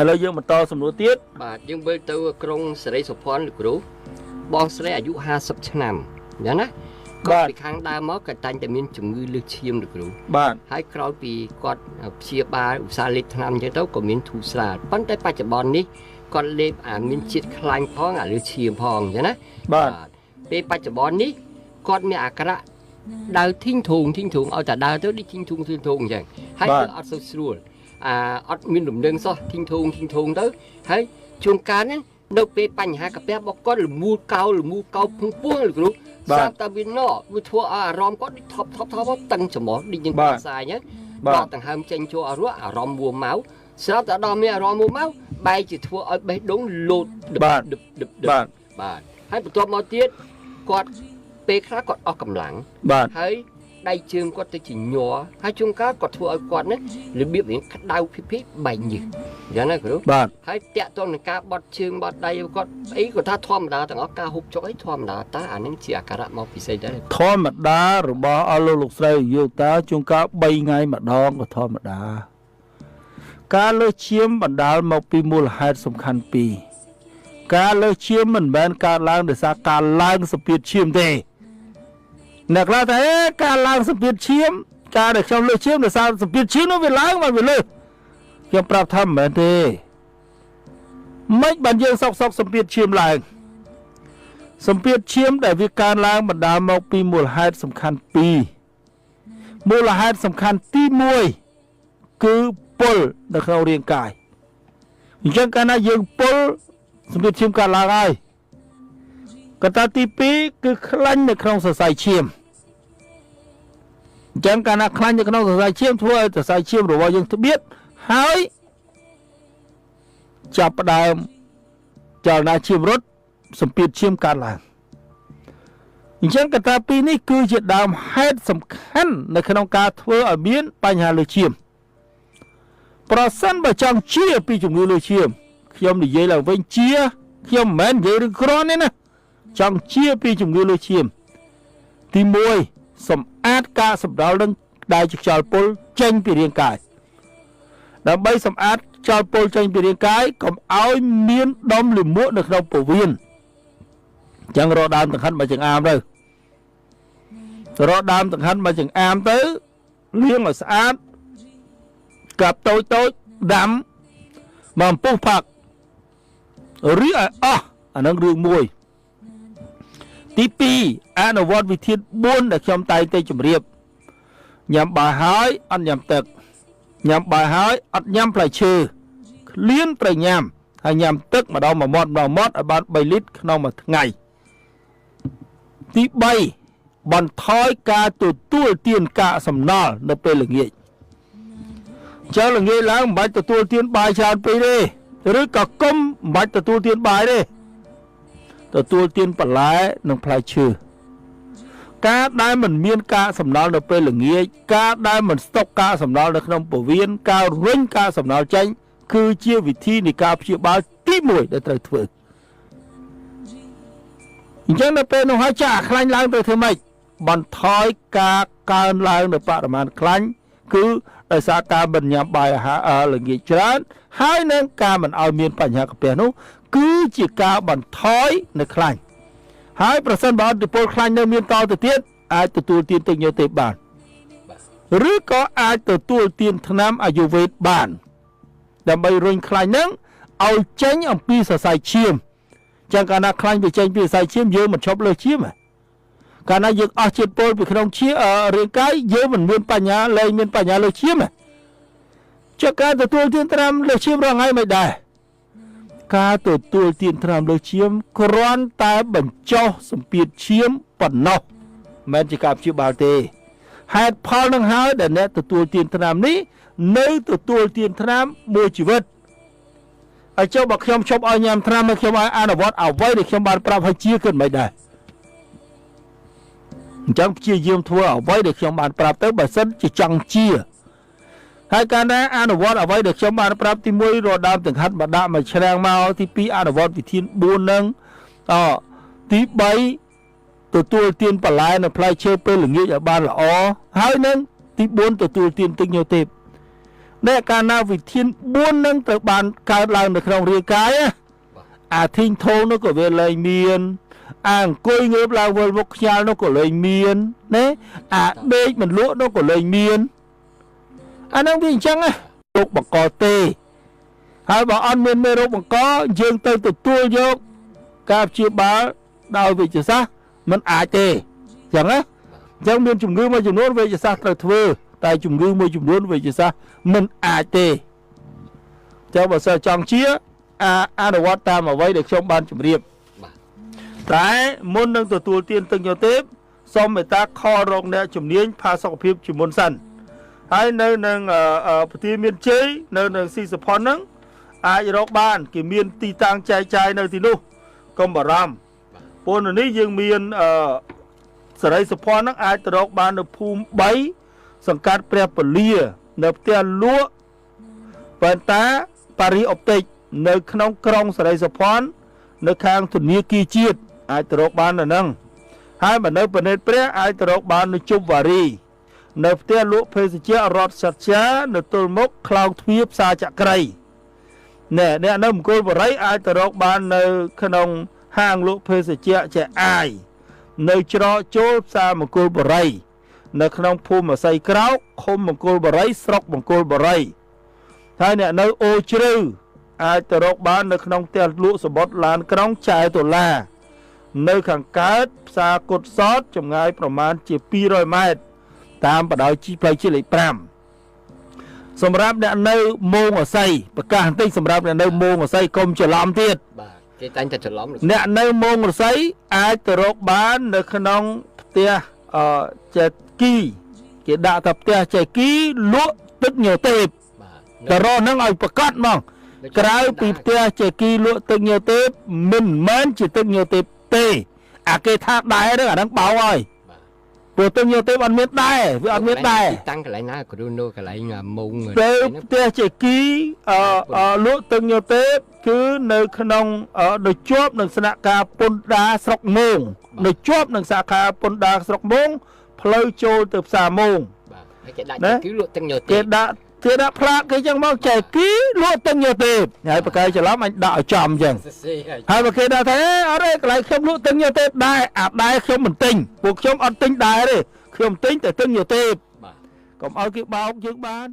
ឥឡូវយើងបន្តសំណួរទៀត បាទយើងវិលទៅក្រុងសេរីសុភ័ណ្ឌលោកគ្រូបងស្រីអាយុ50ឆ្នាំអញ្ចឹងណាគាត់ពីខាងដើមមកក៏តែងតែមានជំងឺលើសឈាមលោកគ្រូ បាទ ហើយក្រោយពីគាត់ព្យាបាលឧស្សាហ៍លេបថ្នាំអញ្ចឹងទៅក៏មានធូរស្រាលប៉ុន្តែបច្ចុប្បន្ននេះគាត់លេបអាមានជាតិខ្លាញ់ផងអាលើសឈាមផងអញ្ចឹងណា បាទ ពេលបច្ចុប្បន្ននេះគាត់មានអាក្រក់ដើរធីងធូងធីងធូងឲ្យតែដើរទៅដូចធីងធូងធីងធូងអញ្ចឹងហើយគឺអត់សូវស្រួលអាអត់មានលំនឹងសោះធីងធូងធីងធូងទៅហើយជួនកាលហ្នឹងនៅពេលបញ្ហាកាពះរបស់គាត់លមូលកោលមូលកោភងពោះលោកគ្រូស្រាប់តែវាណវាធ្វើឲ្យអារម្មណ៍គាត់ដូចថប់ថប់ថប់តឹងច្រមុះដូចយើងផ្សាយអញ្ចឹងដកដង្ហើមចេញចូលអត់រួចអារម្មណ៍មួម៉ៅស្រាប់តែដល់មានអារម្មណ៍មួម៉ៅបែរជាធ្វើឲ្យបេះដូងលោតដឹបដឹបដឹប បាទ បាទហើយបន្ទាប់មកទៀតគាត់ពេលខ្លះគាត់អស់កម្លាំង បាទ ហើយដៃជើងគាត់ទៅជាញ័រហើយជួនកាលគាត់ធ្វើឲ្យគាត់នេះរបៀបរៀងក្តៅភីភីបែកញើសអញ្ចឹងណាគ្រូ បាទ ហើយតាក់ទងនឹងការបត់ជើងបត់ដៃគាត់អីគាត់ថាធម្មតាទាំងអស់ការហូបចុកអីធម្មតាតើអានឹងជាអាការៈមកពិសេសដែរ ធម្មតារបស់អស់លោកលោកស្រីយោតាជួនកាល3ថ្ងៃម្ដងក៏ធម្មតាការលើសឈាមបណ្ដាលមកពីមូលហេតុសំខាន់ពីរការលើសឈាមមិនមែនកើតឡើងដោយសារការឡើងសម្ពាធឈាមទេអ្នកខ្លះថាអេការឡើងសម្ពាធឈាមការដែលខ្ញុំលើសឈាមដោយសារសម្ពាធឈាមនោះវាឡើងមកវាលើសខ្ញុំប្រាប់ថាមិនមែនទេមិនបានយើងសោកសោកសម្ពាធឈាមឡើងសម្ពាធឈាមដែលវាកើនឡើងបណ្ដាលមកពីមូលហេតុសំខាន់ពីរមូលហេតុសំខាន់ទី1គឺពុលនៅក្នុងរាងកាយអញ្ចឹងកាលណាយើងពុលសម្ពាធឈាមកើនឡើងហើយកត្តាទី2គឺខ្លាញ់នៅក្នុងសរសៃឈាមអញ្ចឹងកាលណាខ្លាញ់នៅក្នុងសរសៃឈាមធ្វើឲ្យសរសៃឈាមរបស់យើងត្បៀតហើយចាប់ផ្ដើមចលនាឈាមរត់សម្ពាធឈាមកើនឡើងអញ្ចឹងកត្តាពីរនេះគឺជាដើមហេតុសំខាន់នៅក្នុងការធ្វើឲ្យមានបញ្ហាលើសឈាមប្រសិនបើចង់ជាពីជំងឺលើសឈាមខ្ញុំនិយាយឡើងវិញជាខ្ញុំមិនមែននិយាយរឿងគ្រាន់ទេណាចង់ជាពីជំងឺលើសឈាមទី1សម្អាតការសម្រាលនឹងដែលជាខ្យល់ពុលចេញពីរាងកាយដើម្បីសម្អាតខ្យល់ពុលចេញពីរាងកាយកុំឲ្យមានដុំលាមកនៅក្នុងពោះវៀនអញ្ចឹងរកដើមចង្ហិនមកចង្អាមទៅរកដើមចង្ហិនមកចង្អាមទៅលាងឲ្យស្អាតកាប់តូចតូចដាំមកអំពុះផឹករៀកឲ្យអស់អានឹងរឿងមួយទី2អនុវត្តវិធាន4ដែលខ្ញុំតែងតែជម្រាបញ៉ាំបាយហើយអត់ញ៉ាំទឹកញ៉ាំបាយហើយអត់ញ៉ាំផ្លែឈើឃ្លានត្រូវញ៉ាំហើយញ៉ាំទឹកម្ដងមួយមាត់ម្ដងមាត់ឲ្យបាន3លីត្រក្នុងមួយថ្ងៃទី3បន្ថយការទទួលទានកាកសំណល់នៅពេលល្ងាចចើល្ងាចឡើងមិនបាច់ទទួលទានបាយច្រើនពេកទេឬក៏គុំមិនបាច់ទទួលទានបាយទេទទួលទានបន្លែនិងផ្លែឈើការដែលមិនមានកាកសំណល់នៅពេលល្ងាចការដែលមិនស្តុកកាកសំណល់នៅក្នុងពោះវៀនការរុញកាកសំណល់ចេញគឺជាវិធីនៃការព្យាបាលទី1ដែលត្រូវធ្វើអញ្ចឹងនៅពេលនោះហើយចាអាខ្លាញ់ឡើងទៅធ្វើម៉េចបន្ថយការកើនឡើងនៅបរិមាណខ្លាញ់គឺដោយសារការមិនញ៉ាំបាយអាហារល្ងាចច្រើនហើយនឹងការមិនឲ្យមានបញ្ហាកាពះនោះគឺជាការបន្ថយនៅខ្លាញ់ហើយប្រសិនបើអតិពលខ្លាញ់នៅមានតទៅទៀតអាចទទួលទានទឹកញើសទេពបានឬក៏អាចទទួលទានថ្នាំអាយុវេទបានដើម្បីរុញខ្លាញ់ហ្នឹងឲ្យចេញអំពីសរសៃឈាមចឹងកាលណាខ្លាញ់វាចេញពីសរសៃឈាមយើងមិនឈប់លើសឈាមហ៎កាលណាយើងអស់ជាតិពុលពីក្នុងឈាមរាងកាយយើងមិនមានបញ្ហាលែងមានបញ្ហាលើសឈាមហ៎ចុះការទទួលទានថ្នាំលើសឈាមរាល់ថ្ងៃមិនដែរការទទួលទានថ្នាំលើសឈាមគ្រាន់តែបញ្ចុះសម្ពាធឈាមប៉ុណ្ណោះមិនមែនជាការព្យាបាលទេហេតុផលនឹងហើយដែលអ្នកទទួលទានថ្នាំនេះនៅទទួលទានថ្នាំមួយជីវិតហើយចុះបើខ្ញុំឈប់ឲ្យញ៉ាំថ្នាំហើយខ្ញុំឲ្យអនុវត្តអ្វីដែលខ្ញុំបានប្រាប់ឲ្យជាគឺមិនដែរអញ្ចឹងព្យាយាមធ្វើអ្វីដែលខ្ញុំបានប្រាប់ទៅបើសិនជាចង់ជាហើយកាលណាអនុវត្តអ្វីដែលខ្ញុំបានប្រាប់ទី1រដើមចង្ហាត់មកដាក់មកឆ្លាំងមកទី2អនុវត្តវិធាន4ហ្នឹងអទី3ទទួលទានបន្លែនិងផ្លែឈើពេលល្ងាចឲ្យបានល្អហើយនឹងទី4ទទួលទានទឹកញើសទេព នេះកាលណាវិធាន4នឹងត្រូវបានកើតឡើងនៅក្នុងរាងកាយណាអាធីងធោងនោះក៏វាលែងមានអាអង្គុយងើបឡើងវិលមុខខ្ញាល់នោះក៏លែងមានណាអាដេកមិនលក់នោះក៏លែងមានអាហ្នឹងវាអញ្ចឹងណារោគបង្កទេហើយបើអត់មានមេរោគបង្កយើងទៅទទួលយកការព្យាបាលដោយវិទ្យាសាស្ត្រមិនអាចទេអញ្ចឹងណាអញ្ចឹងមានជំងឺមួយចំនួនវិទ្យាសាស្ត្រត្រូវធ្វើតែជំងឺមួយចំនួនវិទ្យាសាស្ត្រមិនអាចទេអញ្ចឹងបើសិនចង់ជាអាអនុវត្តតាមអ្វីដែលខ្ញុំបានជម្រាប បាទ តែមុននឹងទទួលទានទឹកញទេពសូមមេត្តាខលរកអ្នកជំនាញផាសុកភាពជាមុនសិនហើយនៅនឹងប្រទានមានជ័យនៅនឹងស៊ីសុផុនហ្នឹងអាចរកបានគេមានទីតាំងចែកចាយនៅទីនោះកុំបារម្ភព្រោះនៅនេះយើងមានអឺសរីសុផុនហ្នឹងអាចទៅរកបាននៅភូមិ3សង្កាត់ព្រះពលា នៅផ្ទះលក់វ៉ែនតាប៉ារីអូបទិកនៅក្នុងក្រុងសរីសុផុននៅខាងធនាគារជាតិអាចទៅរកបាននៅហ្នឹងហើយបើនៅប្រណិតព្រះអាចទៅរកបាននៅជប់វ៉ារី នៅផ្ទះលក់ភេសជ្ជៈរដ្ឋសត្យានៅទល់មុខខ្លោងទ្វារផ្សារចក្រីណែអ្នកនៅមង្គលបុរីអាចទៅរកបាននៅក្នុងហាងលក់ភេសជ្ជៈចែអាយនៅច្រកចូលផ្សារមង្គលបុរី នៅក្នុងភូមិអសីក្រោកឃុំមង្គលបុរីស្រុកមង្គលបុរីហើយអ្នកនៅអូជ្រៅអាចទៅរកបាននៅក្នុងផ្ទះលក់សម្បត្តិឡានក្រុងចែតុលា នៅខាងកើតផ្សារគុតសតចម្ងាយប្រមាណជា200ម៉ែត្រតាមបណ្ដោយជីផ្លូវជាតិលេខ5សម្រាប់អ្នកនៅមងអស័យប្រកាសបន្តិចសម្រាប់អ្នកនៅមងអស័យកុំច្រឡំទៀត បាទគេតែងតែច្រឡំលោក អ្នកនៅមងរស័យអាចទៅរកបាននៅក្នុងផ្ទះអឺចេគីគេដាក់ថាផ្ទះចេគីលក់ទឹកញទេព បាទ ទៅរកហ្នឹងឲ្យប្រកាសហ្មងក្រៅពីផ្ទះចេគីលក់ទឹកញទេពមិនមែនជាទឹកញទេពទេអាគេថាដែរហ្នឹងអាហ្នឹងបោកហើយ បាទ ព្រោះទឹកញទេពអត់មានដែរវាអត់មានដែរ ទីតាំងកន្លែងណាគ្រូនៅកន្លែងមង ទៅផ្ទះចេគីអឺអឺលក់ទឹកញទេពគឺនៅក្នុងនៅជាប់នឹងស្នាក់ការពន្ធដារស្រុកមងនៅជាប់នឹងសាខាពន្ធដារស្រុកមងផ្លូវចូលទៅផ្សារមង បាទហើយគេដាក់ ណា គឺលក់ទឹកញោ គេដាក់គេដាក់ផ្លាកគេចឹងមកចែគីលក់ទឹកញទេពហើយបកកែច្រឡំអញដាក់ឲ្យចំចឹង សរសេរហើយ ហើយបើគេដាក់ថាអេអត់ទេកន្លែងខ្ញុំលក់ទឹកញទេពដែរអាដែរខ្ញុំមិនទិញពួកខ្ញុំអត់ទិញដែរទេខ្ញុំទិញតែទឹកញទេព បាទ កុំឲ្យគេបោកយើងបាន